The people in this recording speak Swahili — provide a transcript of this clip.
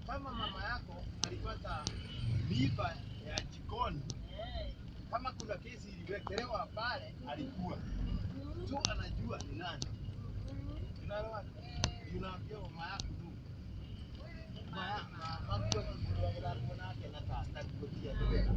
Kama mama yako alipata mimba ya jikoni, kama kuna kesi iliwekelewa pale, alikuwa tu anajua ni nani. Unaelewa? Unaambia mama yako tu. Mama yako na tata kutia ndio.